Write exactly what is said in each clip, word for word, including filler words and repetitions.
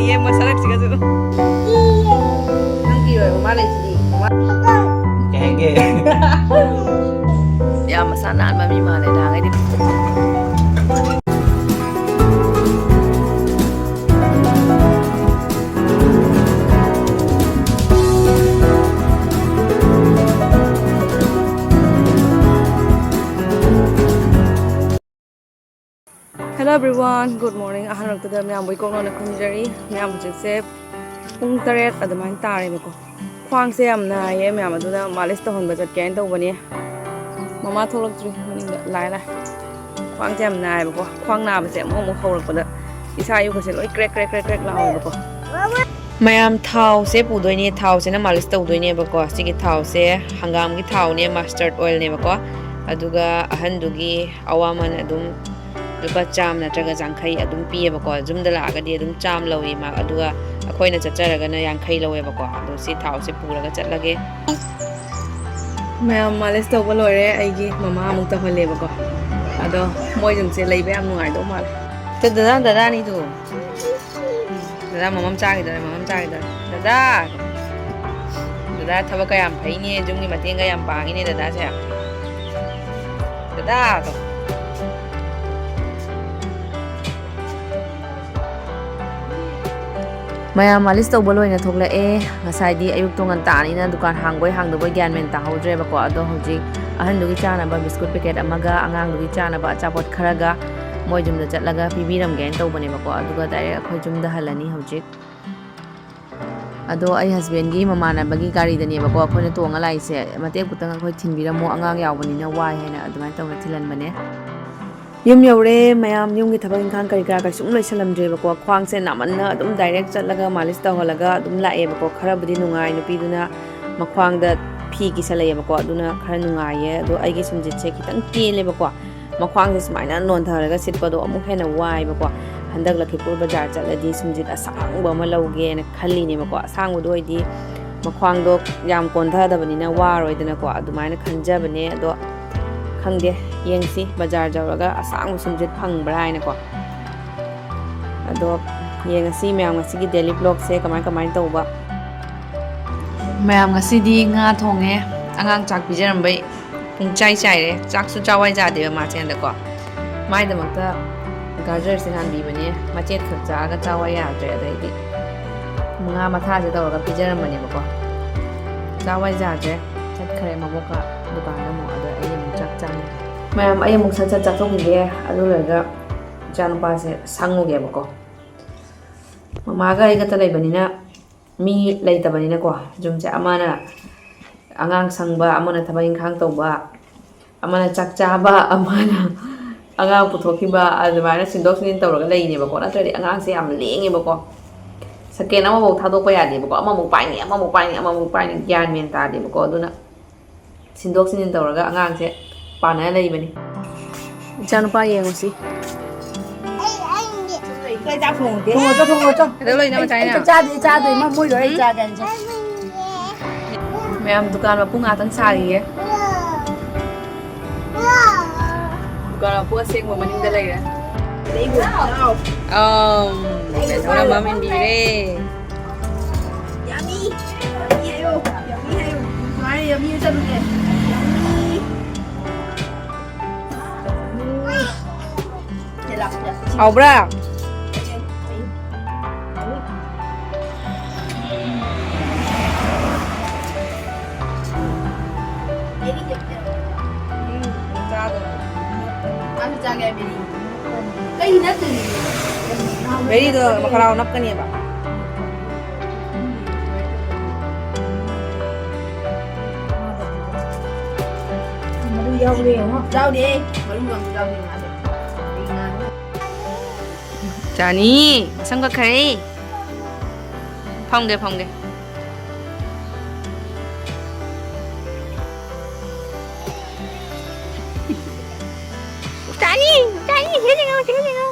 ꯌꯦꯡꯕ ꯁꯔꯛꯁꯤꯒꯁꯨ꯫ ꯅꯪ ꯀꯤꯔꯣꯏ, ꯃꯃꯥ ꯂꯩꯁꯤꯗꯤ꯫ ꯃꯃꯥ ꯀꯩ ꯍꯥꯏꯒꯦ? ꯌꯥꯝ ꯃꯁꯥ ꯅꯥꯟꯕ ꯃꯤ ꯃꯥꯜꯂꯦ ꯅꯍꯥꯟꯈꯩꯗꯤ꯫ Hello everyone, good morning. ꯑꯍꯥꯟꯕꯃꯛꯇꯗ ꯃꯌꯥꯝꯕꯨ ꯏꯀꯣꯛ ꯅꯣꯟꯅ ꯈꯨꯝꯖꯔꯤ꯫ ꯃꯌꯥꯝ ꯍꯧꯖꯤꯛꯁꯦ ꯄꯨꯡ ꯇꯔꯦꯠ ꯑꯗꯨꯃꯥꯏꯅ ꯇꯥꯔꯦꯕꯀꯣ꯫ ꯈ꯭ꯋꯥꯡꯁꯦ ꯌꯥꯝ ꯅꯥꯏꯌꯦ ꯃꯌꯥꯝ, ꯑꯗꯨꯅ ꯃꯥꯂꯤꯁ ꯇꯧꯍꯟꯕ ꯆꯠꯀꯦ ꯍꯥꯏꯅ ꯇꯧꯕꯅꯦ꯫ ꯃꯃꯥ ꯊꯣꯛꯂꯛꯇ꯭ꯔꯤ ꯃꯅꯤꯡꯗ꯫ ꯂꯥꯛꯑꯦ, ꯂꯥꯛꯑꯦ꯫ ꯈ꯭ꯋꯥꯡꯁꯦ ꯌꯥꯝ ꯅꯥꯏꯌꯦꯕꯀꯣ꯫ ꯈ꯭ꯋꯥꯡ ꯅꯥꯕꯁꯦ ꯑꯃꯨꯛ ꯑꯃꯨꯛ ꯍꯧꯔꯛꯄꯗ ꯏꯁꯥ ꯏꯌꯨꯒꯁꯦ ꯂꯣꯏ ꯀ꯭ꯔꯦꯛ ꯀ꯭ꯔꯦꯛ ꯀ꯭ꯔꯦꯛ ꯀ꯭ꯔꯦꯛ ꯂꯥꯎꯋꯦꯕꯀꯣ꯫ ꯃꯌꯥꯝ ꯊꯥꯎꯁꯦ ꯄꯨꯗꯣꯏꯅꯦ꯫ ꯊꯥꯎꯁꯤꯅ ꯃꯥꯂꯤꯁ ꯇꯧꯗꯣꯏꯅꯦꯕꯀꯣ꯫ ꯁꯤꯒꯤ ꯊꯥꯎꯁꯦ ꯍꯪꯒꯥꯝꯒꯤ ꯊꯥꯎꯅꯦ, mustard oilꯅꯦꯕꯀꯣ꯫ ꯑꯗꯨꯒ ꯑꯍꯟꯗꯨꯒꯤ ꯑꯋꯥꯃꯟ ꯑꯗꯨꯝ ꯂꯨꯄꯥ ꯆꯥꯝꯃ ꯅꯠꯇ꯭ꯔꯒ ꯌꯥꯡꯈꯩ ꯑꯗꯨꯝ ꯄꯤꯌꯦꯕꯀꯣ꯫ ꯌꯨꯝꯗ ꯂꯥꯛꯑꯒꯗꯤ ꯑꯗꯨꯝ ꯆꯥꯝꯃ ꯂꯧꯏ ꯃꯥ, ꯑꯗꯨꯒ ꯑꯩꯈꯣꯏꯅ ꯆꯠꯆꯔꯒꯅ ꯌꯥꯡꯈꯩ ꯂꯧꯋꯦꯕꯀꯣ꯫ ꯑꯗꯣ ꯁꯤ ꯊꯥꯎꯁꯦ ꯄꯨꯔꯒ ꯆꯠꯂꯒꯦ꯫ ꯃꯌꯥꯝ ꯃꯥꯂꯤꯁ ꯇꯧꯕ ꯂꯣꯏꯔꯦ꯫ ꯑꯩꯒꯤ ꯃꯃꯥ ꯑꯃꯨꯛ ꯇꯧꯍꯜꯂꯦꯕꯀꯣ꯫ ꯑꯗꯣ ꯃꯣꯏꯁꯤꯡꯁꯦ ꯂꯩꯕ ꯌꯥꯝ ꯅꯨꯡꯉꯥꯏꯗꯧ ꯃꯥꯜꯂꯦ꯫ ꯇꯨ ꯗꯗꯥ, ꯗꯗꯥꯅꯤꯗꯨ꯫ ꯗꯗꯥ ꯃꯃꯝ ꯆꯥꯈꯤꯗꯧꯔꯦ, ꯃꯃꯝ ꯆꯥꯈꯤꯗꯧꯔꯦ꯫ ꯗꯗꯥ! ꯗꯗꯥ ꯊꯕꯛ ꯀꯌꯥꯝ ꯐꯩꯅꯦ, ꯌꯨꯝꯒꯤ ꯃꯇꯦꯡꯒ ꯌꯥꯝ ꯄꯥꯡꯉꯤꯅꯦ ꯗꯗꯥꯁꯦ꯫ ꯗꯗꯥ! ꯃꯌꯥꯝ ꯃꯥꯂꯤꯁ ꯇꯧꯕ ꯂꯣꯏꯅ ꯊꯣꯛꯂꯛꯑꯦ꯫ ꯉꯁꯥꯏꯗꯤ ꯑꯌꯨꯛꯇꯣ ꯉꯟꯇꯥꯅꯤꯅ ꯗꯨꯀꯥꯟ ꯍꯥꯡꯕꯣꯏ ꯍꯥꯡꯗꯕꯣꯏ ꯒ꯭ꯌꯥꯟ ꯃꯦꯟ ꯇꯥꯍꯧꯗ꯭ꯔꯦꯕꯀꯣ꯫ ꯑꯗꯣ ꯍꯧꯖꯤꯛ ꯑꯍꯟꯗꯨꯒꯤ ꯆꯥꯅꯕ ꯕꯤꯁꯀꯨꯠ ꯄꯦꯀꯦꯠ ꯑꯃꯒ ꯑꯉꯥꯡꯗꯨꯒꯤ ꯆꯥꯅꯕ ꯑꯆꯥꯄꯣꯠ ꯈꯔꯒ ꯃꯣꯏ ꯌꯨꯝꯗ ꯆꯠꯂꯒ ꯄꯤꯕꯤꯔꯝꯒꯦꯅ ꯇꯧꯕꯅꯦꯕꯀꯣ꯫ ꯑꯗꯨꯒ ꯗꯥꯏꯔꯦꯛ ꯑꯩꯈꯣꯏ ꯌꯨꯝꯗ ꯍꯜꯂꯅꯤ ꯍꯧꯖꯤꯛ꯫ ꯑꯗꯣ ꯑꯩ ꯍꯁꯕꯦꯟꯒꯤ ꯃꯃꯥꯟꯅꯕꯒꯤ ꯒꯥꯔꯤꯗꯅꯦꯕꯀꯣ ꯑꯩꯈꯣꯏꯅ ꯇꯣꯡꯉ ꯂꯥꯛꯏꯁꯦ꯫ ꯃꯇꯦꯛ ꯈꯛꯇꯪ ꯑꯩꯈꯣꯏ ꯊꯤꯟꯕꯤꯔꯝꯃꯣ, ꯑꯉꯥꯡ ꯌꯥꯎꯕꯅꯤꯅ ꯋꯥꯏ ꯍꯥꯏꯅ ꯑꯗꯨꯃꯥꯏꯅ ꯇꯧꯔ ꯊꯤꯜꯍꯟꯕꯅꯦ꯫ ꯌꯨꯝ ꯌꯧꯔꯦ ꯃꯌꯥꯝ꯫ ꯌꯨꯝꯒꯤ ꯊꯕꯛ ꯏꯪꯈꯥꯡ ꯀꯔꯤ ꯀꯔꯥ ꯀꯩꯁꯨꯝ ꯂꯣꯏꯁꯜꯂꯝꯗ꯭ꯔꯦꯕꯀꯣ꯫ ꯈ꯭ꯋꯥꯡꯁꯦ ꯅꯥꯃꯟꯅ ꯑꯗꯨꯝ ꯗꯥꯏꯔꯦꯛ ꯆꯠꯂꯒ ꯃꯥꯂꯤꯁ ꯇꯧꯍꯜꯂꯒ ꯑꯗꯨꯝ ꯂꯥꯛꯑꯦꯕꯀꯣ꯫ ꯈꯔꯕꯨꯗꯤ ꯅꯨꯡꯉꯥꯏ, ꯅꯨꯄꯤꯗꯨꯅ ꯃꯈ꯭ꯋꯥꯡꯗ ꯐꯤ ꯀꯤꯁꯜꯂꯛꯑꯦꯕꯀꯣ, ꯑꯗꯨꯅ ꯈꯔ ꯅꯨꯡꯉꯥꯏꯌꯦ꯫ ꯑꯗꯣ ꯑꯩꯒꯤ ꯁꯨꯝꯖꯤꯠꯁꯦ ꯈꯤꯇꯪ ꯇꯦꯜꯂꯦꯕꯀꯣ꯫ ꯃꯈ꯭ꯋꯥꯡꯁꯦ ꯁꯨꯃꯥꯏꯅ ꯅꯣꯟꯊꯔꯒ ꯁꯤꯠꯄꯗꯣ ꯑꯃꯨꯛ ꯍꯦꯟꯅ ꯋꯥꯏꯕꯀꯣ꯫ ꯍꯟꯗꯛ ꯂꯈꯤꯄꯨꯔ ꯕꯖꯥꯔ ꯆꯠꯂꯗꯤ ꯁꯨꯝꯖꯤꯠ ꯑꯁꯥꯡꯕ ꯑꯃ ꯂꯧꯒꯦꯅ ꯈꯜꯂꯤꯅꯦꯕꯀꯣ꯫ ꯑꯁꯥꯡꯕꯗꯣ ꯑꯣꯏꯗꯤ ꯃꯈ꯭ꯋꯥꯡꯗꯣ ꯌꯥꯝ ꯀꯣꯟꯊꯗꯕꯅꯤꯅ ꯋꯥꯔꯣꯏꯗꯅꯀꯣ, ꯑꯗꯨꯃꯥꯏꯅ ꯈꯟꯖꯕꯅꯦ꯫ ꯑꯗꯣ ꯈꯪꯗꯦ, ꯌꯦꯡꯁꯤ ꯕꯖꯥꯔ ꯌꯧꯔꯒ ꯑꯁꯥꯡꯕ ꯁꯨꯝꯖꯤꯠ ꯐꯪꯕ꯭ꯔꯥ ꯍꯥꯏꯅꯀꯣ꯫ ꯑꯗꯣ ꯌꯦꯡꯉꯁꯤ ꯃꯌꯥꯝ ꯉꯁꯤꯒꯤ daily vlogꯁꯦ ꯀꯃꯥꯏ ꯀꯃꯥꯏꯅ ꯇꯧꯕ꯫ ꯃꯌꯥꯝ ꯉꯁꯤꯗꯤ ꯉꯥ ꯊꯣꯡꯉꯦ, ꯑꯉꯥꯡ ꯆꯥꯛ ꯄꯤꯖꯔꯝꯕꯩ ꯄꯨꯡ ꯆꯥꯏ ꯆꯥꯏꯔꯦ꯫ ꯆꯥꯛꯁꯨ ꯆꯥꯋꯥꯏ ꯆꯥꯗꯦꯕ ꯃꯥꯁꯦ ꯍꯟꯗꯛꯀꯣ꯫ ꯃꯥꯏꯗꯃꯛꯇ ꯒꯥꯖꯔꯁꯦ ꯍꯥꯟꯕꯤꯕꯅꯦ, ꯃꯆꯦꯠ ꯈꯛ ꯆꯥꯔꯒ ꯆꯥꯋꯥꯏ ꯌꯥꯗ꯭ꯔꯦ꯫ ꯑꯗꯩꯗꯤ ꯉꯥ ꯃꯊꯥꯁꯦ ꯇꯧꯔꯒ ꯄꯤꯖꯔꯝꯕꯅꯦꯕꯀꯣ꯫ ꯆꯥꯋꯥꯏ ꯌꯥꯗ꯭ꯔꯦ, ꯆꯠꯈ꯭ꯔꯦ ꯃꯕꯣꯛꯀ ꯗꯨꯀꯥꯟꯗ ꯑꯃꯨꯛ꯫ ꯑꯗꯣ ꯑꯩ ꯑꯃꯨꯛ ꯆꯥꯛ ꯆꯥꯅꯤ꯫ ꯃꯌꯥꯝ, ꯑꯩ ꯑꯃꯨꯛ ꯁꯠ ꯁꯠ ꯆꯥꯊꯣꯛꯈꯤꯒꯦ꯫ ꯑꯗꯨ ꯂꯣꯏꯔꯒ ꯏꯆꯥꯅꯨꯄꯥꯁꯦ ꯁꯪꯉꯨꯒꯦꯕꯀꯣ꯫ ꯃꯃꯥꯒ ꯑꯩ ꯈꯛꯇ ꯂꯩꯕꯅꯤꯅ, ꯃꯤ ꯂꯩꯇꯕꯅꯤꯅꯀꯣ, ꯌꯨꯝꯁꯦ ꯑꯃꯅ ꯑꯉꯥꯡ ꯁꯪꯕ, ꯑꯃꯅ ꯊꯕꯛ ꯏꯪꯈꯥꯡ ꯇꯧꯕ, ꯑꯃꯅ ꯆꯥꯛ ꯆꯥꯕ, ꯑꯃꯅ ꯑꯉꯥꯡ ꯄꯨꯊꯣꯛꯈꯤꯕ, ꯑꯗꯨꯃꯥꯏꯅ ꯁꯤꯟꯗꯣꯛ ꯁꯤꯟꯖꯤꯟ ꯇꯧꯔꯒ ꯂꯩꯅꯦꯕꯀꯣ꯫ ꯅꯠꯇ꯭ꯔꯗꯤ ꯑꯉꯥꯡꯁꯦ ꯌꯥꯝ ꯂꯦꯡꯉꯦꯕꯀꯣ꯫ ꯁꯦꯀꯦꯟ ꯑꯃꯐꯥꯎ ꯊꯥꯗꯣꯛꯄ ꯌꯥꯗꯦꯕꯀꯣ꯫ ꯑꯃꯃꯨꯛ ꯄꯥꯏꯅꯤ, ꯑꯃꯃꯨꯛ ꯄꯥꯏꯅꯤ, ꯑꯃꯃꯨꯛ ꯄꯥꯏꯅꯤ, ꯒ꯭ꯌꯥꯟ ꯃꯦꯟ ꯇꯥꯗꯦꯕꯀꯣ꯫ ꯑꯗꯨꯅ ꯁꯤꯟꯗꯣꯛ ꯁꯤꯟꯖꯤꯟ ꯇꯧꯔꯒ ꯑꯉꯥꯡꯁꯦ ꯄꯥꯟꯅ ꯂꯩꯕꯅꯤ꯫ ꯏꯆꯥꯅꯨꯄꯥ ꯌꯦꯡꯉꯨꯁꯤ꯫ ꯆꯥꯛ ꯊꯣꯡꯉꯨꯔꯣ, ꯆꯥꯛ ꯊꯣꯡꯉꯨꯔꯣ, ꯆꯥꯛ꯫ ꯀꯩꯗꯧ ꯂꯩꯅꯣ, ꯃꯆꯥꯏꯅ? ꯑꯩ ꯆꯥꯗ꯭ꯔꯤ, ꯆꯥꯗ꯭ꯔꯤ, ꯃꯥ ꯃꯣꯏ ꯂꯣꯏꯔ ꯑꯩ ꯆꯥꯒꯦ ꯍꯥꯏꯅ ꯆꯥ-꯫ ꯃꯌꯥꯝ ꯗꯨꯀꯥꯟ ꯃꯄꯨ ꯉꯥꯛꯇꯪ ꯁꯥꯔꯤꯌꯦ꯫ ꯗꯨꯀꯥꯟ ꯃꯄꯨ ꯑꯁꯦꯡꯕ ꯃꯅꯤꯡꯗ ꯂꯩꯔꯦ꯫ ꯑꯧ, ꯃꯦꯗꯥꯝꯅ ꯃꯝ ꯏꯟꯕꯤꯔꯦ꯫ Yummy! Yummy ꯍꯥꯏꯌꯣ꯫ Yummy ꯍꯥꯏꯌꯣ꯫ ꯁꯨꯃꯥꯏꯅ yummy ꯆꯠꯂꯨꯅꯦ꯫ Yummy! ꯍꯥꯎꯕ꯭ꯔꯥ? ꯀꯩ ꯅꯠꯇ꯭ꯔꯤꯅꯣ? ꯕꯦꯔꯤꯗꯣ ꯃꯈꯥ ꯅꯞꯀꯅꯦꯕ꯫ ꯃꯔꯨ ꯌꯥꯎꯔꯦ ꯌꯦꯡꯉꯣ꯫ ꯌꯥꯎꯗꯦ꯫ ꯃꯔꯨ ꯑꯝꯇ ꯌꯥꯎꯗꯦ ꯃꯥꯗꯤ꯫ ꯆꯥꯅꯤ꯫ ꯁꯝ ꯀꯛꯈ꯭ꯔꯦ꯫ ꯐꯝꯒꯦ, ꯐꯝꯒꯦ꯫ ꯆꯥꯅꯤ, ꯆꯥꯅꯤ, ꯁꯤꯗ ꯌꯦꯡꯉꯣ, ꯁꯤꯗ ꯌꯦꯡꯉꯣ꯫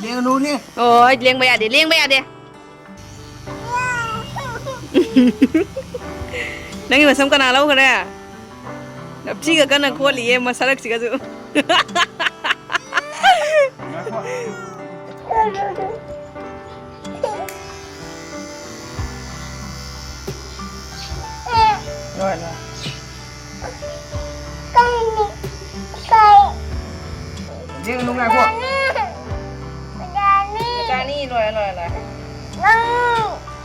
ꯂꯦꯡꯅꯨꯅꯦ꯫ ꯑꯣ, ꯑꯩ ꯂꯦꯡꯕ ꯌꯥꯗꯦ, ꯂꯦꯡꯕ ꯌꯥꯗꯦ꯫ ꯅꯪꯒꯤ ꯃꯁꯝ ꯀꯅꯥ ꯂꯧꯈ꯭ꯔꯦ? ꯅꯞꯁꯤꯒ ꯀꯟꯅ ꯈꯣꯠꯂꯤꯌꯦ ꯃꯁꯔꯛꯁꯤꯒꯁꯨ꯫ ꯉꯥꯏꯈꯣ꯫ ꯉꯥꯏꯈꯣ꯫ ꯃꯆꯥꯅꯤ꯫ ꯃꯆꯥꯅꯤ꯫ ꯂꯣꯏꯔꯦ, ꯂꯣꯏꯔꯦ, ꯂꯣꯏꯔꯦ꯫ ꯅꯪ꯫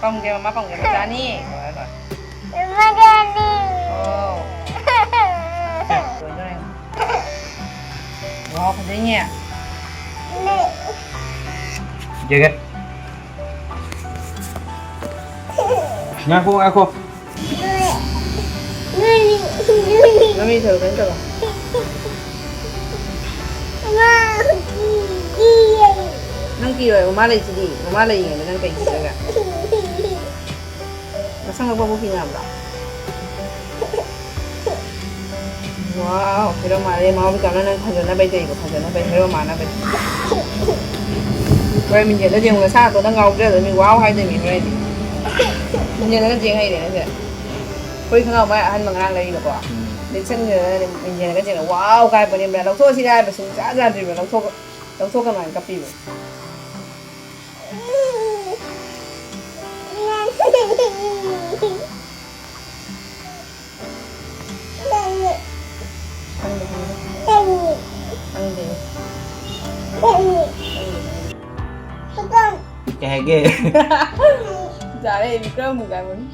ꯄꯝꯒꯦ, ꯃꯃꯥ ꯄꯝꯒꯦ꯫ ꯃꯆꯥꯅꯤ꯫ ꯂꯣꯏꯔꯦ, ꯂꯣꯏꯔꯦ꯫ ꯃꯆꯥꯅꯤ꯫ ꯑꯣ꯫ ꯁꯦ, ꯂꯣꯏꯗꯣꯔꯦ꯫ ꯋꯥꯎ, ꯐꯖꯩꯅꯦ꯫ ꯌꯦꯡꯒꯦ꯫ ꯉꯥꯏꯈꯣ, ꯉꯥꯏꯈꯣ꯫ ꯃꯃꯤ ꯊꯧ, ꯀꯩꯅꯣ ꯇꯧꯔꯣ꯫ ꯅꯪ ꯀꯤꯔꯣꯏ, ꯃꯃꯥ ꯂꯩꯁꯤꯗꯤ꯫ ꯃꯃꯥ ꯂꯩꯔꯤꯉꯩꯗ ꯅꯪ ꯀꯩ ꯀꯤꯗꯣꯏꯕ? ꯃꯁꯪ ꯃꯄꯪꯕꯨ ꯀꯤꯅꯕ꯭ꯔꯣ? ꯋꯥꯎ, ꯍꯦꯔꯣ ꯃꯥꯜꯂꯦ꯫ ꯃꯃꯥ ꯕꯤꯀꯥꯝꯅ ꯅꯪ ꯐꯖꯅꯕꯩ ꯇꯧꯔꯤꯕ, ꯐꯖꯅꯕꯩ, ꯍꯦꯔꯣ ꯃꯥꯟꯅꯕꯩ꯫ ꯍꯣꯔꯦꯟ ꯃꯤꯡꯁꯦꯜꯗ ꯌꯦꯡꯉꯨ, ꯅꯁꯥ ꯅꯇꯣꯟꯗ ꯉꯥꯎꯖꯗꯣꯏꯅꯤ꯫ ꯋꯥꯎ ꯍꯥꯏꯗꯣꯏꯅꯤ ꯍꯣꯔꯦꯟꯗꯤ꯫ ꯃꯤꯡꯁꯦꯜꯗꯒ ꯌꯦꯡ ꯍꯩꯔꯦ ꯅꯪꯁꯦ꯫ ꯐꯨꯔꯤꯠ ꯈꯪꯒꯥꯎ ꯃꯥꯏ ꯑꯍꯟꯕ ꯉꯔꯥꯡ ꯂꯩꯔꯤꯕꯀꯣ꯫ ꯎꯝ꯫ ꯂꯤꯠꯁꯟꯈ꯭ꯔꯦꯗꯅ ꯃꯤꯡꯁꯦꯜꯗꯒ ꯌꯦꯡꯉ ꯋꯥꯎ ꯀꯥꯏ ꯄꯣꯠꯅꯤ꯫ ꯂꯧꯊꯣꯛꯑꯁꯤ ꯍꯥꯏꯕ ꯁꯨꯡꯌꯥ ꯌꯥꯗ꯭ꯔꯤꯕ꯫ ꯂꯧꯊꯣꯛ-, ꯂꯧꯊꯣꯛꯀꯅꯨ ꯍꯥꯏꯅ ꯀꯞꯄꯤꯕ꯫ ꯈꯪꯗꯦ, ꯈꯪꯗꯦ꯫ ꯈꯪꯗꯦ꯫ ꯈꯪꯗꯦ, ꯈꯪꯗꯦ꯫ ꯀꯩ ꯍꯥꯏꯒꯦ? ꯌꯥꯔꯦ, ꯕꯤꯀ꯭ꯔꯝ ꯑꯃꯨꯛ ꯍꯥꯏꯕꯅꯤ꯫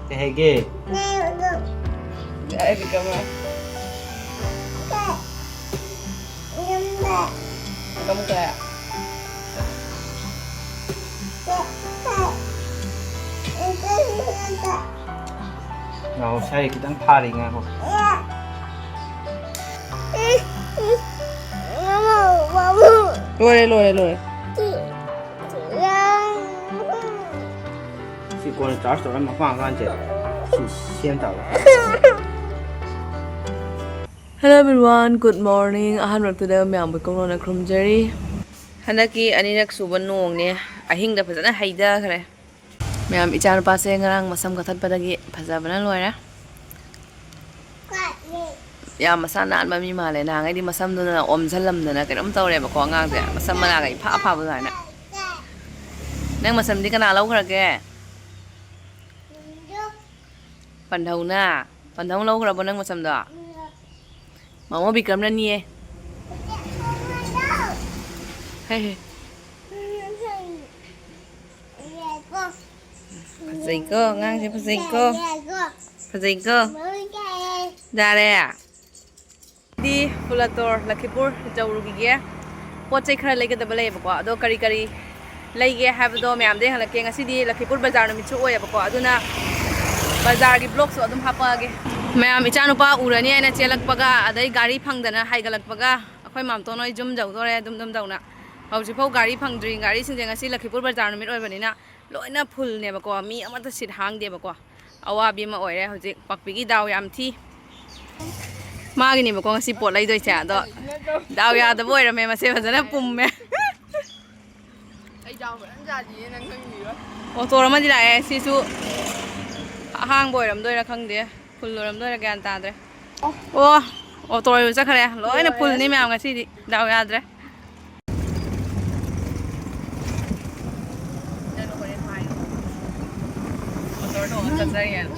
ꯀꯩ ꯍꯥꯏꯒꯦ? ꯌꯥꯔꯦ, ꯕꯤꯀ꯭ꯔꯝ ꯍꯥꯏ꯫ ꯕꯤꯀ꯭ꯔꯝ ꯀꯩ? ꯉꯥꯎ ꯁꯥꯏ ꯈꯤꯇꯪ ꯐꯥꯔꯤ ꯉꯥꯏꯈꯣ꯫ ꯂꯣꯏꯔꯦ, ꯂꯣꯏꯔꯦ, ꯂꯣꯏꯔꯦ꯫ ꯁꯤ ꯀꯣꯟꯅ ꯆꯥꯔꯖ ꯇꯧꯔꯒ ꯃꯄꯥꯡ ꯀꯥꯟꯁꯦ ꯁꯤ ꯁꯦꯝ ꯇꯥꯕ꯫ Hello everyone, good morning. ꯑꯍꯥꯟꯕꯃꯛꯇꯗ ꯃꯌꯥꯝꯕꯨ ꯀꯧꯅꯅ ꯈꯨꯔꯨꯝꯖꯔꯤ꯫ ꯍꯟꯗꯛꯀꯤ ꯑꯅꯤꯔꯛ ꯁꯨꯕ ꯅꯣꯡꯅꯦ, ꯑꯍꯤꯡꯗ ꯐꯖꯅ ꯍꯩꯊꯈ꯭ꯔꯦ꯫ ꯃꯌꯥꯝ, ꯏꯆꯥꯅꯨꯄꯥꯁꯦ ꯉꯔꯥꯡ ꯃꯁꯝ ꯀꯛꯊꯠꯄꯗꯒꯤ ꯐꯖꯕꯅ ꯂꯣꯏꯔꯦ꯫ ꯌꯥꯝ ꯃꯁꯥ ꯅꯥꯟꯕ ꯃꯤ ꯃꯥꯜꯂꯦ꯫ ꯅꯍꯥꯟꯈꯩꯗꯤ ꯃꯁꯝꯗꯨꯅ ꯑꯣꯝꯁꯜꯂꯝꯗꯅ ꯀꯩꯅꯣꯝ ꯇꯧꯔꯦꯕꯀꯣ ꯑꯉꯥꯡꯁꯦ꯫ ꯃꯁꯝ ꯃꯅꯥꯒ ꯏꯐꯥ ꯐꯥꯕ ꯑꯗꯨꯃꯥꯏꯅ꯫ ꯅꯪ ꯃꯁꯝꯗꯤ ꯀꯅꯥ ꯂꯧꯈ꯭ꯔꯒꯦ? ꯄꯟꯊꯧꯅ? ꯄꯟꯊꯧ ꯂꯧꯈ꯭ꯔꯕꯣ ꯅꯪ ꯃꯁꯝꯗꯣ? ꯃꯃꯣ ꯕꯤꯀ꯭ꯔꯝꯅꯅꯤꯌꯦ꯫ ꯍꯦ, ꯍꯦ꯫ ꯐꯖꯩꯀꯣ, ꯑꯉꯥꯡꯁꯦ ꯐꯖꯩꯀꯣ꯫ ꯐꯖꯩꯀꯣ꯫ ꯌꯥꯔꯦ꯫ ꯗꯤ ꯐꯨꯂꯇꯣꯔ ꯂꯈꯤꯄꯨꯔ ꯌꯧꯔꯨꯈꯤꯒꯦ꯫ ꯄꯣꯠ ꯆꯩ ꯈꯔ ꯂꯩꯒꯗꯕ ꯂꯩꯌꯦꯕꯀꯣ, ꯑꯗꯣ ꯀꯔꯤ ꯀꯔꯤ ꯂꯩꯒꯦ ꯍꯥꯏꯕꯗꯣ ꯃꯌꯥꯝꯗ ꯌꯦꯡꯍꯜꯂꯛꯀꯦ꯫ ꯉꯁꯤꯗꯤ ꯂꯈꯤꯄꯨꯔ ꯕꯖꯥꯔ ꯅꯨꯃꯤꯠꯁꯨ ꯑꯣꯏꯌꯦꯕꯀꯣ, ꯑꯗꯨꯅ ꯕꯖꯥꯔꯒꯤ ꯕ꯭ꯂꯣꯛꯁꯨ ꯑꯗꯨꯝ ꯍꯥꯞꯄꯛꯑꯒꯦ꯫ ꯃꯌꯥꯝ ꯏꯆꯥꯅꯨꯄꯥ ꯎꯔꯅꯤ ꯍꯥꯏꯅ ꯆꯦꯜꯂꯛꯄꯒ, ꯑꯗꯩ ꯒꯥꯔꯤ ꯐꯪꯗꯅ ꯍꯥꯏꯒꯠꯂꯛꯄꯒ, ꯑꯩꯈꯣꯏ ꯃꯥꯝꯇꯣꯟ ꯍꯣꯏ ꯌꯨꯝ ꯌꯧꯗꯣꯔꯦ ꯗꯨꯝ ꯗꯨꯝ ꯇꯧꯅ꯫ ꯍꯧꯖꯤꯛꯐꯥꯎ ꯒꯥꯔꯤ ꯐꯪꯗ꯭ꯔꯤ꯫ ꯒꯥꯔꯤꯁꯤꯡꯁꯦ ꯉꯁꯤ ꯂꯈꯤꯄꯨꯔ ꯕꯖꯥꯔ ꯅꯨꯃꯤꯠ ꯑꯣꯏꯕꯅꯤꯅ ꯂꯣꯏꯅ ꯐꯨꯜꯅꯦꯕꯀꯣ, ꯃꯤ ꯑꯃꯠꯇ ꯁꯤꯠ ꯍꯥꯡꯗꯦꯕꯀꯣ꯫ ꯑꯋꯥꯕꯤ ꯑꯃ ꯑꯣꯏꯔꯦ ꯍꯧꯖꯤꯛ꯫ ꯄꯥꯛꯄꯤꯒꯤ ꯗꯥꯎ ꯌꯥꯝ ꯊꯤ꯫ ꯃꯥꯒꯤꯅꯦꯕꯀꯣ ꯉꯁꯤ ꯄꯣꯠ ꯂꯩꯗꯣꯏꯁꯦ, ꯑꯗꯣ ꯗꯥꯎ ꯌꯥꯗꯕ ꯑꯣꯏꯔꯝꯃꯦ, ꯃꯁꯦ ꯐꯖꯅ ꯄꯨꯝꯃꯦ꯫ ꯑꯩ ꯗꯥꯎ ꯐꯖꯅ ꯌꯥꯗꯤꯌꯦ, ꯅꯪ ꯈꯪꯉꯤꯔꯣ? ꯑꯣꯇꯣ ꯑꯃꯗꯤ ꯂꯥꯛꯑꯦ, ꯁꯤꯁꯨ ꯑꯍꯥꯡꯕ ꯑꯣꯏꯔꯝꯗꯣꯏꯔꯥ ꯈꯪꯗꯦ, ꯐꯨꯜ ꯑꯣꯏꯔꯝꯗꯣꯏꯔꯥ ꯒ꯭ꯌꯥꯟ ꯇꯥꯗ꯭ꯔꯦ꯫ ꯑꯣ, ꯑꯣꯇꯣ ꯑꯣꯏꯕ ꯆꯠꯈ꯭ꯔꯦ꯫ ꯂꯣꯏꯅ ꯐꯨꯜꯅꯤ ꯃꯌꯥꯝ ꯉꯁꯤꯗꯤ꯫ ꯗꯥꯎ ꯌꯥꯗ꯭ꯔꯦ꯫ ꯃꯣꯇꯣꯔ ꯇꯣꯡꯉ ꯆꯠꯆꯔꯤ ꯍꯥꯏꯅ꯫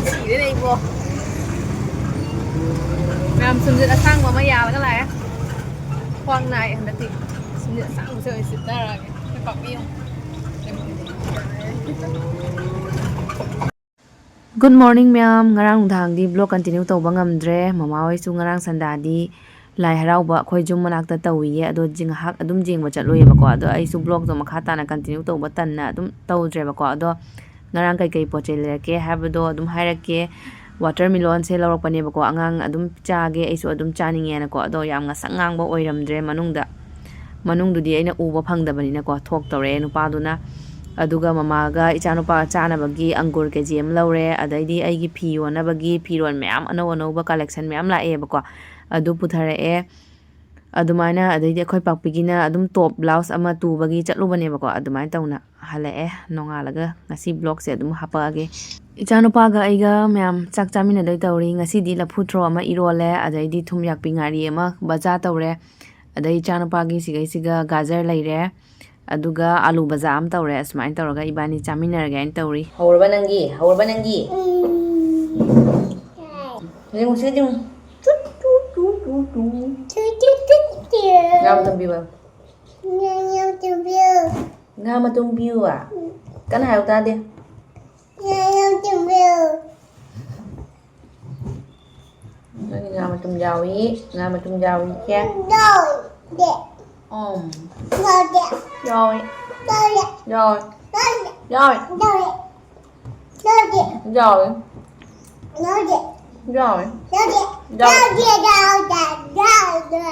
ꯁꯤꯔꯦ ꯏꯕꯣ꯫ ꯃꯌꯥꯝ ꯁꯨꯝꯖꯤꯠ ꯑꯁꯥꯡꯕ ꯑꯃ ꯌꯥꯜꯂꯒ ꯂꯥꯛꯑꯦ꯫ ꯈ꯭ꯋꯥꯡ ꯅꯥꯏ ꯍꯟꯗꯛꯇꯤ꯫ ꯁꯨꯝꯖꯤꯠ ꯑꯁꯥꯡꯕꯁꯦ ꯑꯣꯏꯅ ꯁꯤꯠꯅꯔꯛꯑꯒꯦ꯫ ꯑꯩꯈꯣꯏ ꯄꯥꯛꯄꯤ ꯌꯦꯡꯉꯨ꯫ Good morning ꯃꯌꯥꯝ꯫ ꯉꯔꯥꯡ ꯅꯨꯡꯗꯥꯡꯗꯤ vlog continue ꯇꯧꯕ ꯉꯝꯗ꯭ꯔꯦ꯫ ꯃꯃꯥ ꯍꯣꯏꯁꯨ ꯉꯔꯥꯡ ꯁꯟꯗꯥꯗꯤ ꯂꯥꯏ ꯍꯔꯥꯎꯕ ꯑꯩꯈꯣꯏ ꯌꯨꯝ ꯃꯅꯥꯛꯇ ꯇꯧꯏꯌꯦ꯫ ꯑꯗꯣ ꯉꯥꯏꯍꯥꯛ ꯑꯗꯨꯝ ꯌꯦꯡꯕ ꯆꯠꯂꯨꯏꯌꯦꯕꯀꯣ꯫ ꯑꯗꯣ ꯑꯩꯁꯨ vlogꯇꯣ ꯃꯈꯥ ꯇꯥꯅ continue ꯇꯧꯕ ꯇꯟꯅ ꯑꯗꯨꯝ ꯇꯧꯗ꯭ꯔꯦꯕꯀꯣ꯫ ꯑꯗꯣ ꯉꯔꯥꯡ ꯀꯩꯀꯩ ꯄꯣꯠ ꯆꯩ ꯂꯩꯔꯛꯀꯦ ꯍꯥꯏꯕꯗꯣ ꯑꯗꯨꯝ ꯍꯥꯏꯔꯛꯀꯦ꯫ Watermelonꯁꯦ ꯂꯧꯔꯛꯄꯅꯦꯕꯀꯣ꯫ ꯑꯉꯥꯡ ꯑꯗꯨꯝ ꯆꯥꯒꯦ ꯑꯩꯁꯨ ꯑꯗꯨꯝ ꯆꯥꯅꯤꯡꯉꯦꯅꯀꯣ꯫ ꯑꯗꯣ ꯌꯥꯝ ꯉꯁꯪ ꯉꯥꯡꯕ ꯑꯣꯏꯔꯝꯗ꯭ꯔꯦ ꯃꯅꯨꯡꯗ꯫ ꯃꯅꯨꯡꯗꯨꯗꯤ ꯑꯩꯅ ꯎꯕ ꯐꯪꯗꯕꯅꯤꯅꯀꯣ, ꯊꯣꯛꯇꯧꯔꯦ ꯅꯨꯄꯥꯗꯨꯅ꯫ ꯑꯗꯨꯒ ꯃꯃꯥꯒ ꯏꯆꯥꯅꯨꯄꯥ ꯆꯥꯅꯕꯒꯤ ꯑꯪꯒꯨꯔ ꯀꯦ ꯖꯤ ꯑꯃ ꯂꯧꯔꯦ, ꯑꯗꯩꯗꯤ ꯑꯩꯒꯤ ꯐꯤ ꯌꯣꯟꯅꯕꯒꯤ ꯐꯤꯔꯣꯜ ꯃꯌꯥꯝ, ꯑꯅꯧ ꯑꯅꯧꯕ collection ꯃꯌꯥꯝ ꯂꯥꯛꯑꯦꯕꯀꯣ, ꯑꯗꯨ ꯄꯨꯊꯔꯛꯑꯦ꯫ ꯑꯗꯨꯃꯥꯏꯅ, ꯑꯗꯩꯗꯤ ꯑꯩꯈꯣꯏ ꯄꯥꯛꯄꯤꯒꯤꯅ ꯑꯗꯨꯝ top blouse ꯑꯃ ꯇꯨꯕꯒꯤ ꯆꯠꯂꯨꯕꯅꯦꯕꯀꯣ, ꯑꯗꯨꯃꯥꯏꯅ ꯇꯧꯅ ꯍꯜꯂꯛꯑꯦ꯫ ꯅꯣꯡꯉꯥꯜꯂꯒ ꯉꯁꯤ vlogꯁꯦ ꯑꯗꯨꯝ ꯍꯥꯄꯛꯑꯒꯦ꯫ ꯏꯆꯥꯅꯨꯄꯥꯒ ꯑꯩꯒ ꯃꯌꯥꯝ ꯆꯥꯛ ꯆꯥꯃꯤꯟꯅꯗꯣꯏ ꯇꯧꯔꯤ꯫ ꯉꯁꯤꯗꯤ ꯂꯐꯨ ꯊ꯭ꯔꯣ ꯑꯃ ꯏꯔꯣꯜꯂꯦ, ꯑꯗꯩꯗꯤ ꯊꯨꯝ ꯌꯥꯛꯄꯤ ꯉꯥꯔꯤ ꯑꯃ ꯕꯖꯥ ꯇꯧꯔꯦ, ꯑꯗꯩ ꯏꯆꯥꯅꯨꯄꯥꯒꯤ ꯁꯤꯒꯩꯁꯤꯒ ꯒꯥꯖꯔ ꯂꯩꯔꯦ, ꯑꯗꯨꯒ ꯑꯥꯂꯨ ꯕꯖꯥ ꯑꯃ ꯇꯧꯔꯦ꯫ ꯑꯁꯨꯃꯥꯏꯅ ꯇꯧꯔꯒ ꯏꯕꯥꯅꯤ ꯆꯥꯃꯤꯟꯅꯔꯒꯦ ꯍꯥꯏꯅ ꯇꯧꯔꯤ꯫ ꯍꯧꯔꯕ ꯅꯪꯒꯤ? ꯍꯧꯔꯕ ꯅꯪꯒꯤ? ꯌꯦꯡꯉꯨꯁꯦ, ꯌꯦꯡꯉꯨ꯫ Two, two, two, two, two. Two, two, two, two. ꯉꯥ ꯃꯇꯨꯝ ꯄꯤꯕ꯫ ꯉꯥ ꯃꯇꯨꯝ ꯄꯤꯌꯨ꯫ ꯉꯥ ꯃꯇꯨꯝ ꯄꯤꯌꯨ꯫ ꯎꯝ꯫ ꯀꯟꯅ ꯍꯥꯏꯌꯨ ꯇꯥꯗꯦ꯫ ꯉꯥ ꯃꯇꯨꯝ ꯄꯤꯌꯨ꯫ ꯅꯪꯒꯤ ꯉꯥ ꯃꯇꯨꯝ ꯌꯥꯎꯏ꯫ ꯉꯥ ꯃꯇꯨꯝ ꯌꯥꯎꯏ, ꯏꯆꯦ꯫ ꯌꯥꯎꯗꯦ꯫ ꯎꯝ꯫ ꯌꯥꯎꯗꯦ꯫ ꯌꯥꯎꯏ꯫ ꯌꯥꯎꯗꯦ꯫ ꯌꯥꯎꯏ꯫ ꯌꯥꯎꯗꯦ꯫ ꯌꯥꯎꯏ꯫ ꯌꯥꯎꯗꯦ꯫ ꯌꯥꯎꯗꯦ꯫ ꯌꯥꯎꯋꯦ꯫ ꯌꯥꯎꯗꯦ꯫ ꯌꯥꯎꯋꯦ꯫ ꯌꯥꯎꯗꯦ꯫ ꯌꯥꯎꯋꯦ꯫ ꯌꯥꯎꯗꯦ, ꯌꯥꯎꯗꯦ, ꯌꯥꯎꯗꯦ,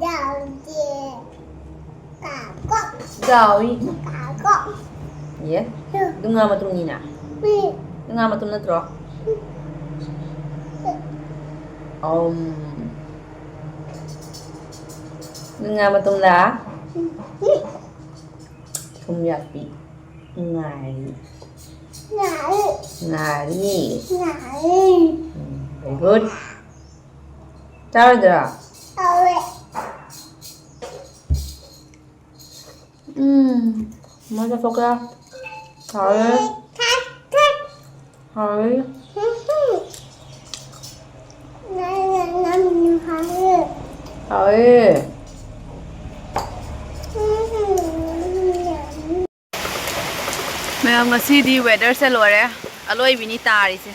ꯌꯥꯎꯗꯦ꯫ ꯀꯥꯀꯣ꯫ ꯌꯥꯎꯏ꯫ ꯀꯥꯀꯣ꯫ ꯑꯦ? ꯎꯝ꯫ ꯑꯗꯨ ꯉꯥ ꯃꯇꯨꯝꯅꯤꯅ? ꯎꯝ꯫ ꯑꯗꯨ ꯉꯥ ꯃꯇꯨꯝ ꯅꯠꯇ꯭ꯔꯣ? ꯎꯝ꯫ ꯑꯝ꯫ ꯑꯗꯨ ꯉꯥ ꯃꯇꯨꯝꯂ? ꯎꯝ꯫ ꯊꯨꯝ ꯌꯥꯛꯄꯤ꯫ ꯉꯥꯔꯤ꯫ ꯉꯥꯔꯤ꯫ ꯉꯥꯔꯤ꯫ ꯉꯥꯔꯤ꯫ ꯎꯝ, very good. ꯆꯥꯔꯣꯏꯗ꯭ꯔꯥ? ꯆꯥꯔꯣꯏ꯫ ꯎꯝ, ꯃꯣꯏ ꯆꯥꯊꯣꯛꯀꯦꯔꯥ? ꯍꯥꯎꯋꯦ꯫ ꯊꯥꯏ, ꯊꯥꯏ꯫ ꯍꯥꯎꯋꯦ꯫ ꯎꯝ꯫ ꯉꯥ, ꯉꯥ, ꯉꯥ, ꯉꯥ, ꯍꯥꯎꯋꯦ꯫ ꯍꯥꯎꯋꯦ꯫ ꯎꯝ꯫ ꯃꯌꯥꯝ, ꯉꯁꯤꯗꯤ weatherꯁꯦ ꯂꯣꯏꯔꯦ, ꯑꯂꯣꯏꯕꯤꯅꯤ ꯇꯥꯔꯤꯁꯦ,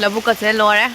ꯂꯧꯕꯨꯛꯀꯁꯦ ꯂꯣꯏꯔꯦ꯫